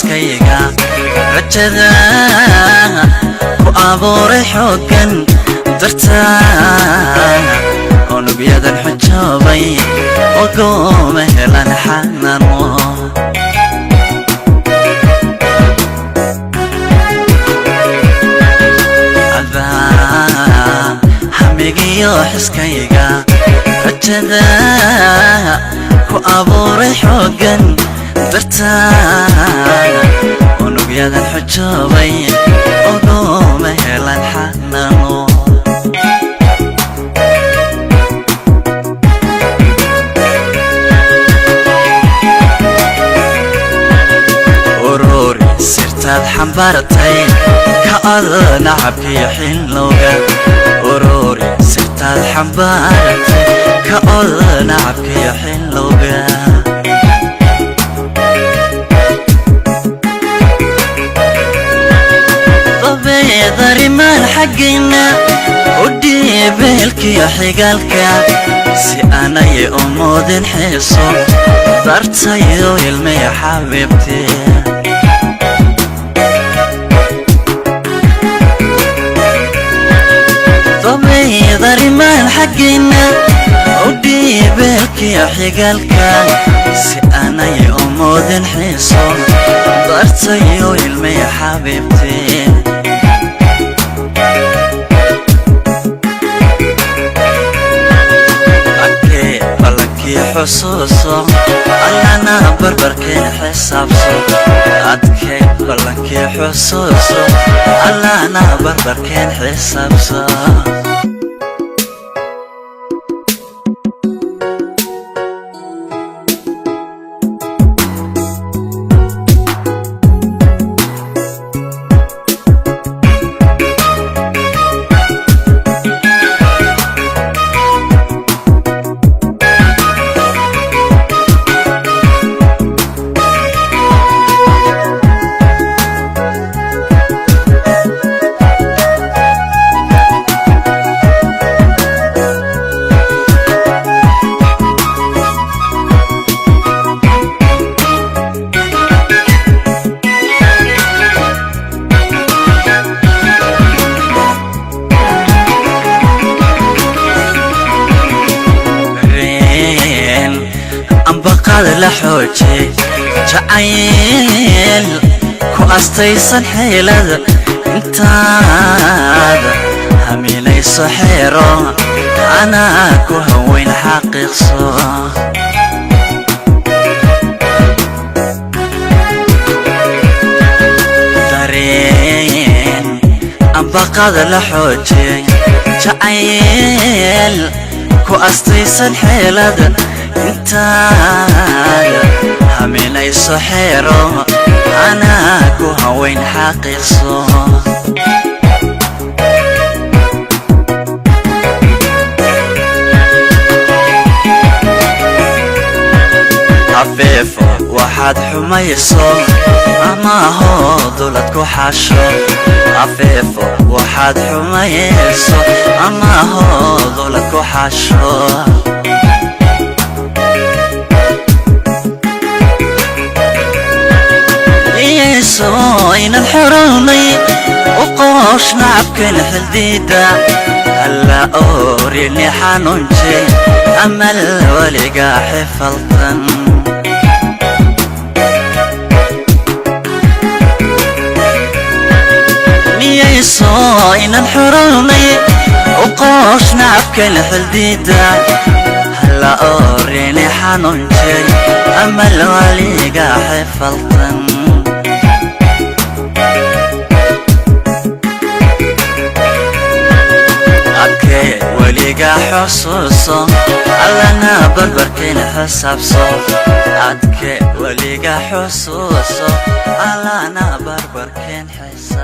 Xiskayga rajada ku abuuray xooggan dartaa, unugyadan xujoobay ogooma helan xanano. Hamigiyo xiskayga rajada ku abuuray xooggan dartaa, unugyadan xujoobay ogooma helan xanano. Ururi sirtaad xambaartay ka od nacabkiyo xillowga. Ururi sirtaad xambaartay ka od nacabkiyo xillowga. Dabeedarimaan xaggayna u dhiibeelkiyo xigaalka, si aanay u muudin xiiso dartayo ilmaya xabiibti. Dabeedarimaan xaggayna u dhiibeelkiyo xigaalka, si aanay u muudin xiiso dartayo ilmaya xabiibti. Ballankii xusuuso, allana barbarkeen xisaabso. Adkay ballankii xusuuso, allana barbarkeen xisaabso. Ambaqaad la xoojay jacayl ku astaysan xeelada, intaad haminayso xeero anaa ku haweyn xaqiiqso. Dareen ambaqaad la xoojay jacayl ku astaysan xeelada, intaad haminayso xeero anaa ku haweyn xaqiiqso. Hafeefo waxaad xumayso amaaho dulad ku xasho. Hafeefo waxaad xumayso amaaho dulad ku xasho. Niyayso inaan xorownay u qoosh nacabkan xildiida, halla oorini xanuunje amal weliga xifaltan. Niyayso inaan xorownay u qoosh nacabkan xildiida, halla oorini xanuunje amal weliga xifaltan. Adkee weliga xusuuso, allana barbarkeen xisaabso. Adke weliga xusuuso, allana barbarkeen xisaabso.